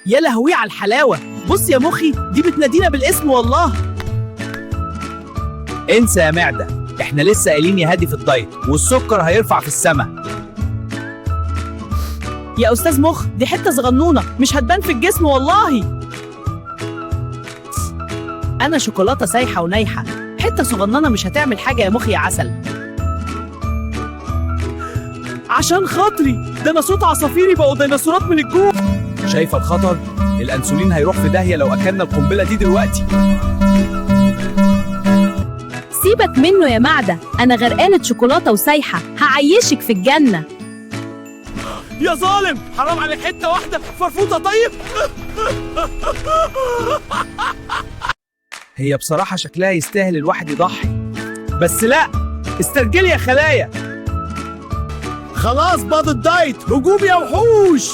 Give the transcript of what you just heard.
يا لهوي على الحلاوة، بص يا مخي، دي بتنادينا بالاسم والله. انسى يا معدة، احنا لسه قايلين يا هادي في الدايت، والسكر هيرفع في السما. يا استاذ مخ، دي حتة صغنونة مش هتبان في الجسم والله. انا شوكولاتة سايحة ونايحة، حتة صغننة مش هتعمل حاجة يا مخي يا عسل. عشان خاطري، ده انا صوت عصافيري بقوا ديناصورات من الجوع. شايفة الخطر؟ الأنسولين هيروح في داهية لو أكلنا القنبلة دي دلوقتي. سيبك منه يا معدة، أنا غرقانة شوكولاتة وسايحة، هعيشك في الجنة. يا ظالم، حرام عليك، حتة واحدة فرفوطة. طيب، هي بصراحة شكلها يستاهل الواحد يضحي، بس لا، استرجلي يا خلايا. خلاص باض الدايت، هجوم يا وحوش.